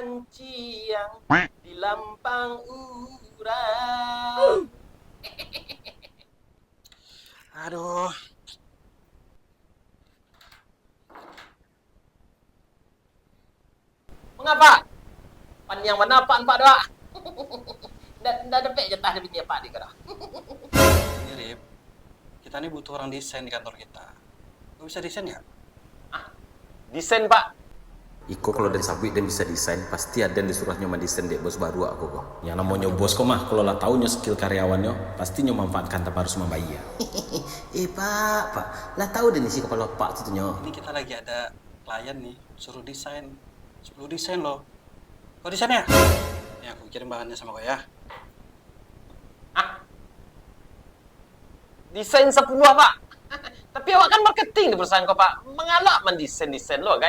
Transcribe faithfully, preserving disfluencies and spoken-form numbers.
Manciang di lampang urang. Aduh. Manga, Pak? Paniang bana, Pak, nampak tu, Pak. Ndak, ndak dapek jatah dari bini Apak ko doh. Ini, Rip, kita ni butuh orang desain di kantor kita. Kau bisa desain nggak? Ah, desain, Pak? Iko kalau den sabuik den bisa desain, pasti aden disuruah nyo mandesain dek bos baruak ko, ko. Yang namonyo bos ko mah, kalau lah tahu nyo skill karyawannyo, pasti nyo manfaatkan tanpa harus mambayia. Eh, Pak, Pak, lah tahu den isi kapalo Apak tu, tu nyo. Ini kita lagi ada klien nih, suruh desain. Sepuluh desain loh. Kau desain ya? Nih, aku kirim bahannya sama kau ya. Ah, desain sapuluah, Pak. Tapi awak kan marketing di perusahaan ko, Pak. Manga awak mandesain-desain lo, kan?